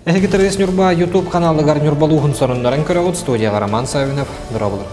Эһиги Тырыс Ньурба YouTube каналыгар Ньурбалууһун сонуннарын көрөҕүт. Студияҕа Роман Саввинов. Дорооболор.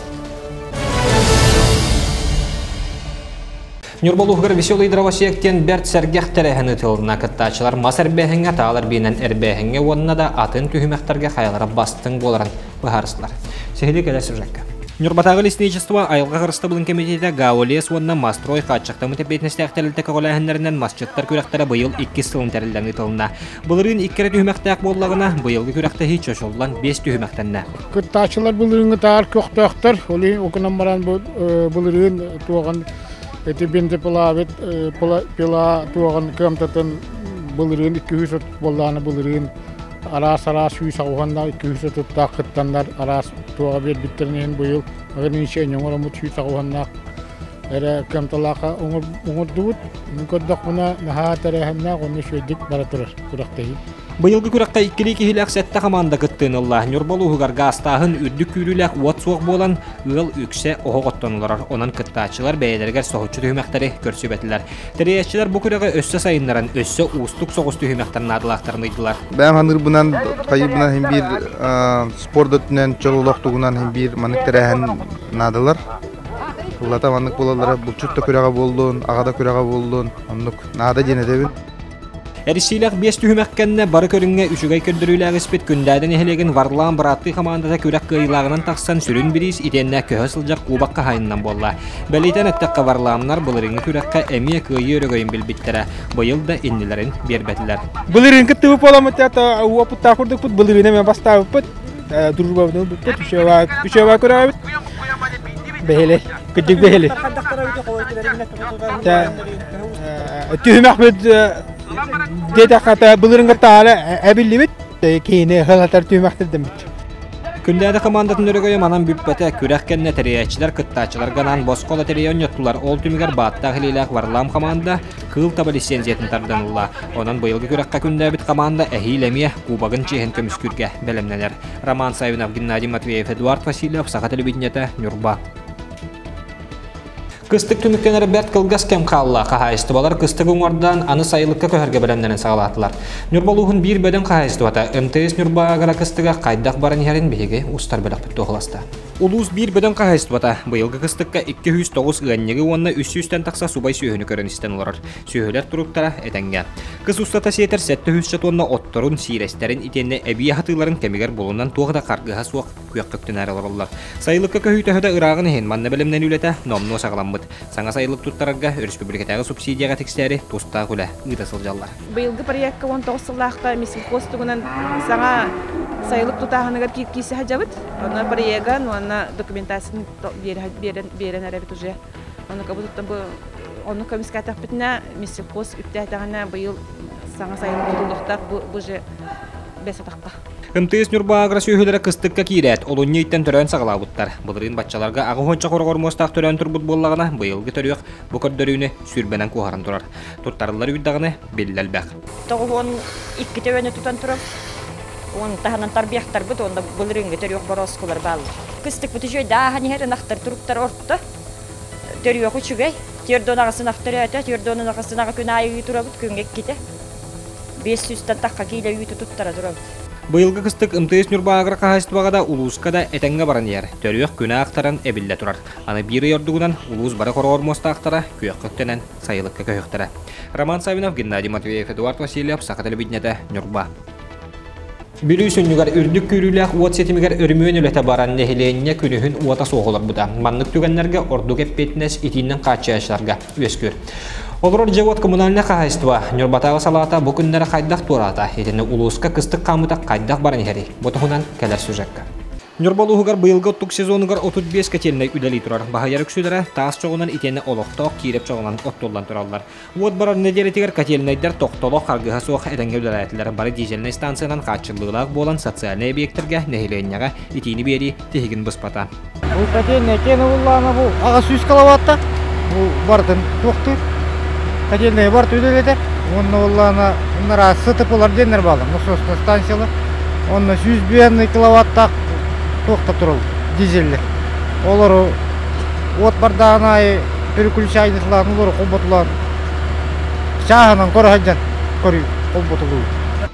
Ньурба улууһугар Веселый дровосек диэн бэрт сэргэх тэрээһин ыытылынна. Кыттааччылар мас эрбээһиҥҥэ, таал эрбиинэн эрбээһиҥҥэ уонна да атын түһүмэхтэргэ хайалара бастыҥ буоларын быһаарыстылар. Сиһилии кэлэр сюжекка. Ньурбатааҕы лесничество айылҕа харыстабылын кэмитиэтэ ГАО-лес уонна Мастрой хааччахтаммыт эппиэтинэстээх тэрилтэ көҕүлээһиннэринэн масчыттар күрэхтэрэ быйыл иккис сылын тэриллэн ыытылынна. Былырыын икки эрэ түһүмэхтээх буоллаҕына, быйылгы күрэхтэһии чочуллан биэс түһүмэхтэннэ. Кыттааччылар былырыыҥҥы таар көхтөөхтөр. Ол иһин окунан баран бу былырыын туоҕан ити бензопилабит пила туоҕан кыамтатын былырыын 200 буоллаҕына былырыын араас-араас сүүс аҕуһанна 200 туттаах кыттаннар араас туоҕа биэрбиттэрин иһин быйыл ограничение оҥороммут сүүс аҕуһаннаах эрэ кыамталаахха оҥордубут. Мин көрдөхпүнэ наһаа тэрээһиннээх уонна үчүгэйдик бара турар күрэхтэһии. Быйылгы күрэххэ иккилии киһилээх сэттэ хамаанда кыттыыны ылла. Ньурба улууһугар гаастааһын үрдүк күүрүүлээх уот суох буолан, ыал үксэ оһох оттон олорор. Онон кыттааччылар бэйэлэригэр соһуччу түһүмэхтэри көрсүбэтилэр. Тэрийээччилэр бу күрэҕи өссө сайыннаран, өссө уустук соҕус түһүмэхтэр наадалаахтарын ыйдылар. Бэйэм саныырбынан, хайыырбынан иһин биир спорт өттүнэн, чөл олох тугунан иһин биир маннык тэрээһин наадалар. Ыллата маннык буолаллара булчут да күрэҕэ буоллун, аҕа да күрэҕэ буоллун, оннук наада диэн этэбин. Эрисиилээх биэс түһүмэх кэннэ бары көрүҥҥэ үчүгэй көрдөрүүлээх испит Күндээдэ нэһилиэгин Варлаам бырааттыы хамаандата күрэх кыайыылааҕынан тахсан сүрүн бириис итиэннэ көһө сылдьар кубок хаһаайынынан буолла. Бэлиэтээн эттэххэ, Варламнар былырыыҥҥы күрэххэ эмиэ кыайыы өрөгөйүн билбиттэрэ, быйыл да иннилэрин биэрбэтилэр. Былырыын кыттыбыт буоламмыт уопуттаах курдукпут, былырыын эмиэ бастаабыппыт. Дружбабытын ылбыппыт, үчүгэйбаа көрөөбүт. Бэһили, кырдьык бэһили. Түһүмэхпит диэтэххэ былырыҥҥы таара эбиллибит, киһини ыһылатар түһүмэхтэрдэммит. Күндээдэ командатын өрөгөйө манан бүппэтэ. Күрэх кэннэ тэрийээччилэр кыттааччыларга анаан босхо лотерея оонньоттулар. Ол түмүгэр бааттаах илиилээх Варлам команда Кыыл таба лицензиятын тардан ылла. Онон быйылгы күрэххэ күннээбит команда эһиил эмиэ кубогын чиэһин көмүскүүргэ бэлэмнэнэр. Роман Савинов, Геннадий Матвеев, Эдуард Васильев, Саха телевидениета, Ньурба. Кыстык түмүктэнэр бэрт кылгас кэм хаалла. Хаһаайыстыбалар кыстык уҥуордаан аны сайылыкка көһөргө бэлэмнэнэн саҕалаатылар. Ньурба улууһун биир бөдөҥ хаһаайыстыбата МТС Ньурба агро кыстыга хайдах баран иһэрин биһиги устар бөлөхпүт туоһуласта. Улуус биир бөдөҥ хаһаайыстыбата быйылгы кыстыкка 209 ыанньыгы уонна 300-тэн тахса субай сүөһүнү көрөн истэн олорор. Сүөһүлэр туруктара этэҥҥэ. Кыс устата сиэтэр 700 тонна отторун, сиирэстэрин итиэннэ эбии аһатыыларын кэмигэр булунан туох да харгыһа суох күөххэ үктэнээри олороллор. Сайылыкка көһүү төһө да ырааҕын иһин, манна бэлэмнэнии үлэтэ номнуо саҕаламмыт. Саҥа сайылык туттарарга өрөспүүбүлүкэтээҕи субсидияҕа тиксээри тустаах үлэ ыыта сылдьаллар. Быйылгы проекка 19 сыллаахха Миссельхоз тугунан саҥа сайылык тутааһыныгар киирсэ сылдьабыт. Онно проегын уонна документациятын биэрэн, биэрэн эрэбит уже. Ону бу ону көмүскээтэхпитинэ Миссельхоз үптээтэҕинэ быйыл саҥа сайылык тутуллуохтаах бу уже бэс атахха. МТС Ньурба агро сүөһүлэрэ кыстыкка киирээт, олунньу ыйтан төрөөн саҕалаабыттар. Былырыын баччаларга аҕыс уонча хороҕор муостаах төрөөн турбут буоллаҕына, быйылгы төрүөх бу көрдөрүүнү сүүрбэнэн куоһаран турар. Туттарыллар үүт даҕаны биллэ элбэх. 92 төбөнү тутан турар. Уон таһынан тарбыйахтарбыт уонна былырыыҥҥы төрүөх борооскулар бааллар. Кыстыкпыт үчүгэй да ааһан иһэр ынахтар туруктара орто. Төрүөх үчүгэй. Түөрт аҕыс ынах төрөөтө. Түөрт аҕыс ынаҕы күн аайы ыы турабыт, күҥҥэ иккитэ. 500-тэн тахха киилэ үүтү туттара турабыт. Быйылгы кыстык МТС Ньурба агро хаһаайыстыбаҕа да улууска да этэҥҥэ баран иһэр. Төрүөх күнэ ахтаран эбиллэ турар. Аны биир ый ордугунан улуус бары хороҕор муостаахтара күөххэ үктэнэн сайылыкка көһүөхтэрэ. Роман Савинов, Геннадий Матвеев, Эдуард Васильев, Саха телевидениетэ, Ньурба. Бүлүү сүнньүгэр үрдүк күүрүүлээх уот ситимигэр өрөмүөн үлэтэ баран нэһилиэнньэ күнүһүн уота суох олорбута. Маннык түгэннэргэ ордук эппиэтинэс итиинэн хааччыйааччыларга үөскүүр. Олорор дьиэ-уот коммунальнай хаһаайыстыба Ньурбатааҕы салаата бу күннэрэ хайдах туораата, итини улууска кыстык хаамыыта хайдах баран иһэрий? Бу туһунан кэлэр сюжекка. Ньурба улууһугар быйылгы оттук сезонугар 35 котельнай үлэлии турар. Баһыйар үксүлэрэ таас чоҕунан итиэннэ олохтоох киирэп чоҕунан оттуллан тураллар. Уот барар нэдиэлэтигэр котельнайдар тохтоло харгыһа суох этэҥҥэ үлэлээтилэр. Бары дизельнай станциянан хааччыллыылаах буолан социальнай объектарга нэһилиэнньэҕэ итиини биэрии тиһигин быспата. Бу котельная киэн угуллаана бу 800 киловатта. Бу бардын туохтуур. Котельная барт үлэлэтэр. Уонна уоллаана уннара СТП-лар диэннэр баалар, насосная станциялар. Онно 101 киловаттаах туохта турал дизеллэр. Олору уот бардаҕын аайы переключайнытылаан олору холботулаан чааһынан көрө сылдьан көрүү холботулуу.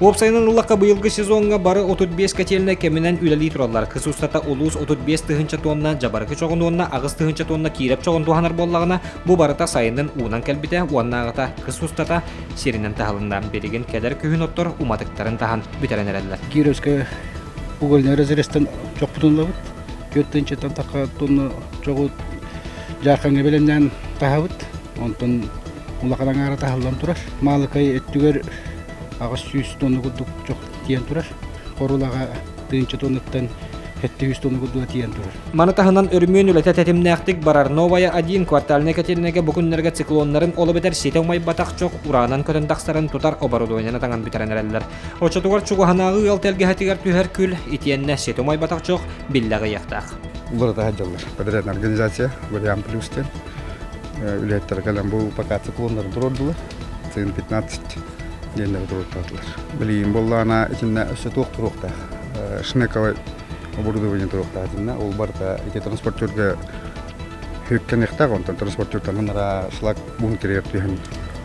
Уопсайынан ыллахха быйылгы сезоҥҥа бары 35 котельнай кэминэн үлэлии тураллар. Кыс устата улуус 35 тыһыынча тонна дьабарыкы чоҕун уонна 8 тыһыынча тонна киирэп чоҕун туһанар буоллаҕына, бу барыта сайынын уунан кэлбитэ уоннааҕыта кыс устата сиринэн таһылынна. Билигин кэлэр күһүн оттор уматыктарын таһан бүтэрэн эрэллэр. Кировская угольная разрезтан чохпутун ылабыт. 4 тыһыынчаттан тахха тонна чоҕу Дьаархаҥҥа бэлэмнээн таһабыт. Онтон улахан аҥаара таһыллан турар. Маалыкай өттүгэр 800 тонна курдук чох тиийэн турар. Хорулаҕа тыһыынча тоннаттан 700 тонна курдуга тиийэн турар. Маны таһынан өрөмүөн үлэтэ тэтимнээхтик барар. Новая 1 квартальнай котельнайга бу күннэргэ циклоннарын ол эбэтэр ситэ умайбатах чох ураанан көтөн тахсарын тутар оборудованиены таҥан бүтэрэн эрэллэр. Оччотугар чугаһынааҕы ыал тэлгэһэтигэр түһэр күл итиэннэ ситэ умайбатах чох биллэ аҕыйахтаах. Уларыта сылдьаллар. Подрядная организация «Вариант плюс» диэн үлэһиттэр кэлэн бу пока циклоннарын туруордулар. Цин 15 диэннэри туруортаатылар. Билигин буоллаҕына итиннэ өссө туох туруохтаах? Шнековай оборудование туруохтаах итиннэ. Ол барыта ити транспортерга хүккэниэхтээх, онтон транспортертан ара шлак бункеригэр түһэн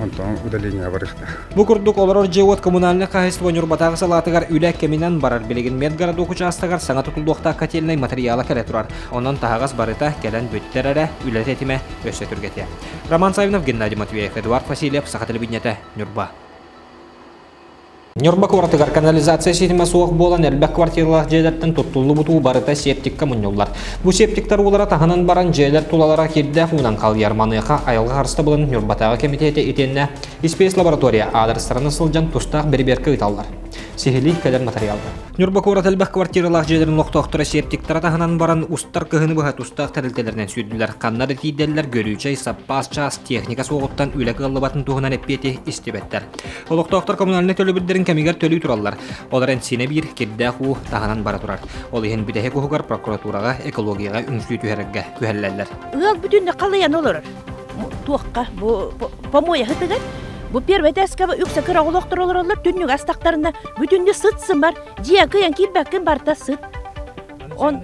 онтон удаление барыахтаах. Бу курдук олорор дьиэ-уот коммунальнай хаһайыстыба Ньурбатааҕы салаатыгар үлэ кэминэн барар. Билигин медгородок учаастагар саҥа тутуллуохтаах котельнай матырыйаала кэлэ турар. Онон таһаҕас барыта кэлэн бүттэр эрэ, үлэ тэтимэ өссө түргэтиэ. Роман Савинов, Геннадий Матвеев, Эдуард Васильев, Саха телевидениетэ, Ньурба. Ньурба куоратыгар канализация ситимэ суох буолан элбэх квартиралаах дьиэлэртэн туттуллубут уу барыта септикка мунньуллар. Бу септиктар уулара таһынан баран дьиэлэр тулалара кирдээх уунан халыйар. Маныаха айылҕа харыстабылын Ньурбатааҕы кэмитиэтэ итиэннэ Испиэс лаборатория аадырыстарынан сылдьан тустаах бэрэбиэркэ ыыталлар. Сиһилии кэлэр матырыйаалга. Ньурба куорат элбэх квартиралаах дьиэлэрин олохтоохторо септиктара таһынан баран устар кыһыны быһа тустаах тэрилтэлэринэн сүүрдүлэр. Ханна да тиийдэллэр көрүүчэй, саппаас чаас, техника суоҕуттан үлэ кыаллыбатын туһунан эппиэти истибэттэр. Олохтоохтор коммунальнай төлөбүрдэрин кэмигэр төлүү тураллар. Ол эрэн синэ биир кирдээх уу таһынан бара турар. Ол иһин бүтэһик уһугар прокуратураҕа экологияҕа үҥсүү түһэрэргэ күһэллэллэр. Ыал бүтүннүү халыйан олорор. Туохха бу помоя сытыгар бу первый этээскэ үксэ кыра олохтор олороллор түннүк астахтарына бүтүннүү сыт сымар дьиэ кыйан киирбэккин барта сыт он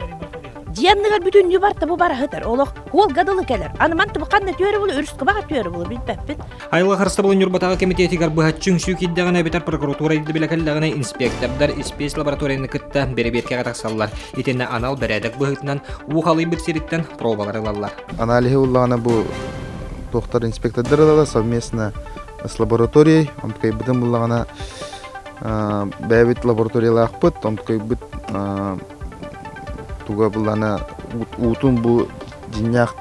дьиэ анныгар бүтүннүү барта бу бара сытар олох хуолга дылы кэлэр аны мантыбы ханна түөрэ булу өрүскэ баҕа түөрэ булу билбэппит Айылҕа харыстабылын Ньурбатааҕы кэмитиэтигэр быһаччы үҥсүү киирдэҕинэ эбэтэр прокуратура ирдэбилэ кэллэҕинэ инспектордар испиэс лабораторияны кытта бэрэбиэркэҕэ тахсаллар. Итиннэ анал бэрээдэк быһыытынан уу халыйбыт сириттэн пробалар ылаллар. Аналиһы ыллаҕына бу туохтар инспектордар ылалар совместно с лабораторией, онтукайбытын буллаҕына бэйэбит лабораториялаахпыт, онтукайбыт туга буллаҕына уутун бу дьиҥнээх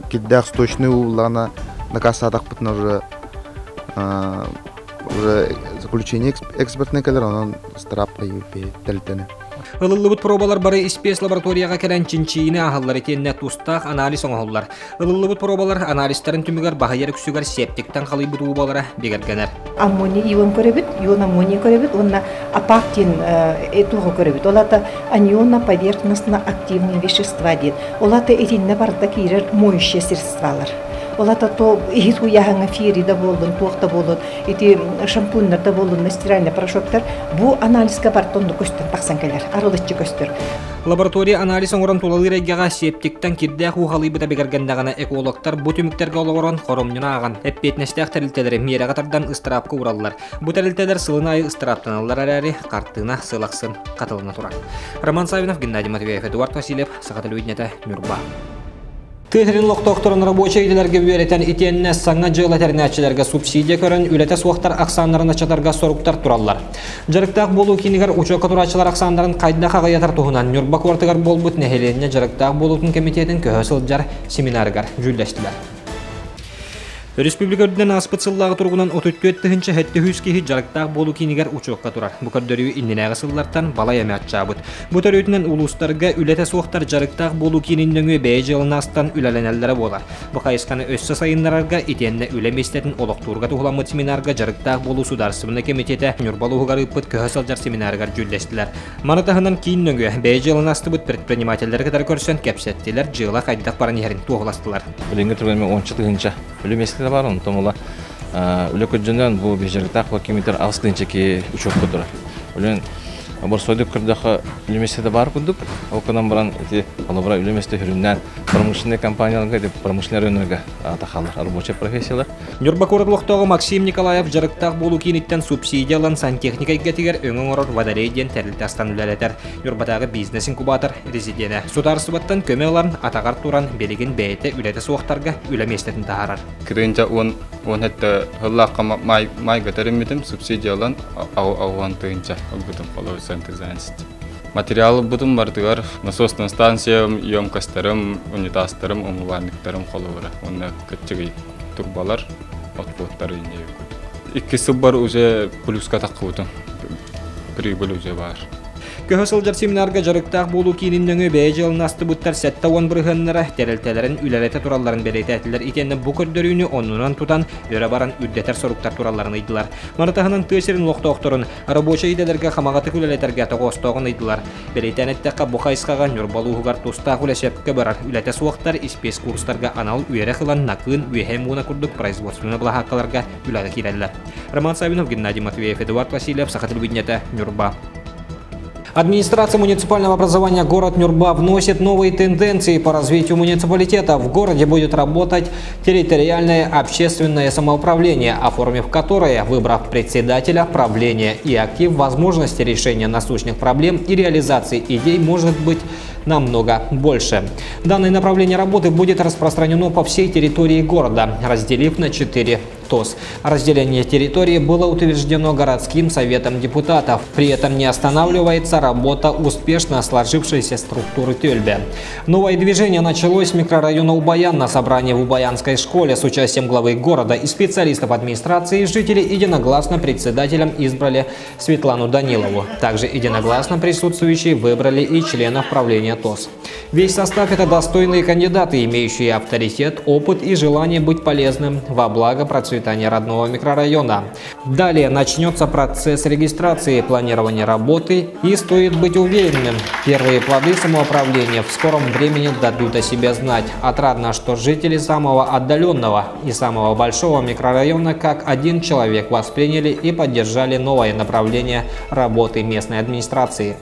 кирдээх сточный уу буллаҕына накаастаатахпытына уже уже заключение экспертнай кэлэр онон штраф тэрилтэни. Ылыллыбыт пробалар бары испиэс лабораторияҕа кэлэн чинчийиини ааһаллар итиэннэ тустаах анализ оҥоһуллар. Ылыллыбыт пробалар анализтарын түмүгэр баһыйар үксүгэр септиктэн халыйбыт уу буолара бигэргэнэр. Аммоний ион көрөбүт, ион аммоний көрөбүт уонна апак диэн туоҕу көрөбүт. Ол ата анионно поверхностно активные вещества диэн. Ол ата итиннэ барыта киирэр моющие средствалар. Ол ата то иһит уйаһаҥа фири да буоллун, туох да буоллун, ити шампуннар да буоллун, стиральный порошоктар бу анализка барыта оннук көстөн тахсан кэлэр, арылыччы көстөр. Лаборатория анализ оҥорон тулалыыр эйгэҕэ септиктэн кирдээх уу халыйбыта бигэргэннэҕинэ экологтар бу түмүктэргэ олоҕуран хоромньуну ааҕан, эппиэтинэстээх тэрилтэлэри миэрэҕэ тардан ыстыраапка уураллар. Бу тэрилтэлэр сылын аайы ыстырааптаналлар эрээри, хартыына сыл ахсын хатылана турар. Роман Савинов, Геннадий Матвеев, Эдуард Васильев, Саха телевидениетэ, Ньурба. Тыа сирин олохтоохторун рабочай идэлэргэ үөрэтэн итиэннэ саҥа дьыала тэринээччилэргэ субсидия көрөн үлэтэ суохтар ахсааннарын аччатарга соруктар тураллар. Дьарыктаах буолуу киинигэр учуокка турааччылар ахсааннарын хайдах аҕыйатар туһунан Ньурба куоратыгар буолбут нэһилиэнньэ дьарыктаах буолуутун кэмитиэтин көһө сылдьар семинарыгар дьүүллэстилэр. Республика үрдүнэн ааспыт сыллааҕы туругунан 34 тыһыынча 700 киһи дьарыктаах буолуу киинигэр учуокка турар. Бу көрдөрүү иннинээҕи сыллартан балай эмэ аччаабыт. Бу төрүөтүнэн улуустарга үлэтэ суохтар дьарыктаах буолуу киинин нөҥүө бэйэ дьыаланы астан үлэлэнэллэрэ буолар. Бу хайысханы өссө сайыннарарга итиэннэ үлэ миэстэтин олохтуурга туһуламмыт семинарга дьарыктаах буолуу судаарыстыбаннай кэмитиэтэ Ньурба улууһугар ыыппыт көһө сылдьар семинарыгар дьүүллэстилэр. Маны таһынан киин нөҥүө бэйэ дьыаланы астыбыт предпринимателлэри кытары көрсөн кэпсэттилэр, дьыала хайдах баран иһэрин туоһуластылар. Билиҥҥи турган уонча тыһыынча үлэ миэстэтэ баар, онтон ыла үлэ көрдьөнөн бу бэжэргитаах километр 8 тыһыынча ки учуокка турар. Үлэн Борсойдук көрдөхө үлэместе бар курдук. Ол кынан баран ити олобура үлэместе хүрүннән промышленный компанияларга, ити промышленный районнарга тахалар рабочая профессиялар. Ньурба куорат олохтооҕо Максим Николаев дьарыктаах буолуу кииниттэн субсидия ылан сантехника эйгэтигэр өҥө оҥорор Водолей диэн тэрилтэ астан үлэлэтэр. Ньурбатааҕы бизнес-инкубатор резиденэ. Судаарыстыбаттан көмө ылан, атаҕар туран, билигин бэйэтэ үлэтэ суохтарга үлэ миэстэтин таһаарар. Кырыынча 10 17 сыллаахха маайга тэриммитим, субсидия ылан 60 тыһыынча ылбытым, холобур центр занятости. Материал ылбытым барытыгар насосная станция, емкостарым, унитазтарым, умывальниктарым холобура. Уонна кыччыгый турбалар, отводтары инньэ. Икки сылбар уже плюска таххыбытым. Прибыль уже бар. Көһө сылдьар семинарга дьарыктаах буолуу киинин нөҥүө бэйэ дьыаланы астыбыттар 70 бырыһыаннара тэрилтэлэрин үлэлэтэ туралларын бэлиэтээтилэр. Итиэннэ бу көрдөрүүнү оннунан тутан, өрө баран үрдэтэр соруктар туралларын ыйдылар. Маны таһынан тыа сирин олохтоохторун рабочай идэлэргэ хамаҕатык үлэлэтэргэ тоҕоостооҕун ыйдылар. Бэлиэтээн эттэххэ, бу хайысхаҕа Ньурба улууһугар тустаах үлэ сөпкө барар. Үлэтэ суохтар испиэс курстарга анал үөрэх ылан Накыын, Үөһээ Мууна курдук производственнай былаһааккаларга үлэҕэ киирэллэр. Роман Савинов, Геннадий Матвеев, Эдуард Васильев, Саха телевидениета, Ньурба. Администрация муниципального образования город Нюрба вносит новые тенденции по развитию муниципалитета. В городе будет работать территориальное общественное самоуправление, оформив которое, выбрав председателя, правление и актив, возможности решения насущных проблем и реализации идей может быть намного больше. Данное направление работы будет распространено по всей территории города, разделив на четыре ТОС. Разделение территории было утверждено городским советом депутатов. При этом не останавливается работа успешно сложившейся структуры Тюльбе. Новое движение началось с микрорайона Убаян. На собрании в Убаянской школе с участием главы города и специалистов администрации жители единогласно председателем избрали Светлану Данилову. Также единогласно присутствующие выбрали и членов правления ТОС. Весь состав – это достойные кандидаты, имеющие авторитет, опыт и желание быть полезным во благо процветания родного микрорайона. Далее начнется процесс регистрации, планирования работы, и стоит быть уверенным, первые плоды самоуправления в скором времени дадут о себе знать. Отрадно, что жители самого отдаленного и самого большого микрорайона как один человек восприняли и поддержали новое направление работы местной администрации.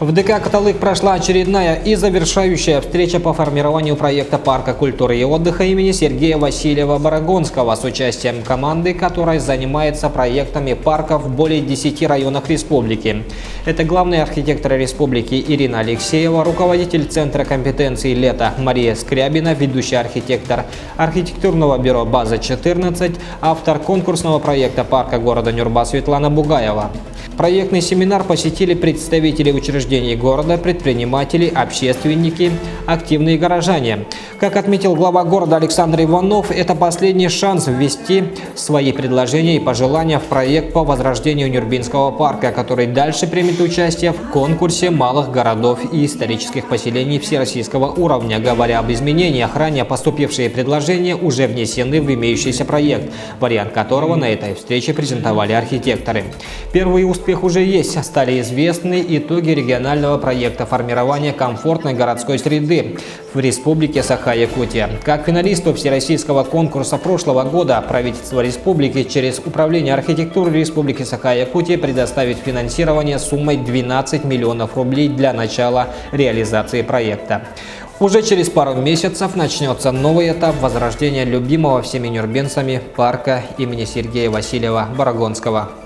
В ДК «Каталык» прошла очередная и завершающая встреча по формированию проекта парка культуры и отдыха имени Сергея Васильева Борогонского с участием команды, которая занимается проектами парков в более 10 районах республики. Это главный архитектор республики Ирина Алексеева, руководитель Центра компетенции «Лето» Мария Скрябина, ведущий архитектор архитектурного бюро «База-14», автор конкурсного проекта парка города Нюрба Светлана Бугаева. Проектный семинар посетили представители учреждений города, предприниматели, общественники, активные горожане. Как отметил глава города Александр Иванов, это последний шанс ввести свои предложения и пожелания в проект по возрождению Нюрбинского парка, который дальше примет участие в конкурсе малых городов и исторических поселений всероссийского уровня. Говоря об изменениях, ранее поступившие предложения уже внесены в имеющийся проект, вариант которого на этой встрече презентовали архитекторы. Первый успех уже есть. Стали известны итоги регионального проекта формирования комфортной городской среды в Республике Саха-Якутия. Как финалисту всероссийского конкурса прошлого года правительство республики через Управление архитектуры Республики Саха-Якутия предоставит финансирование суммой 12 миллионов рублей для начала реализации проекта. Уже через пару месяцев начнется новый этап возрождения любимого всеми нюрбинцами парка имени Сергея Васильева Борогонского.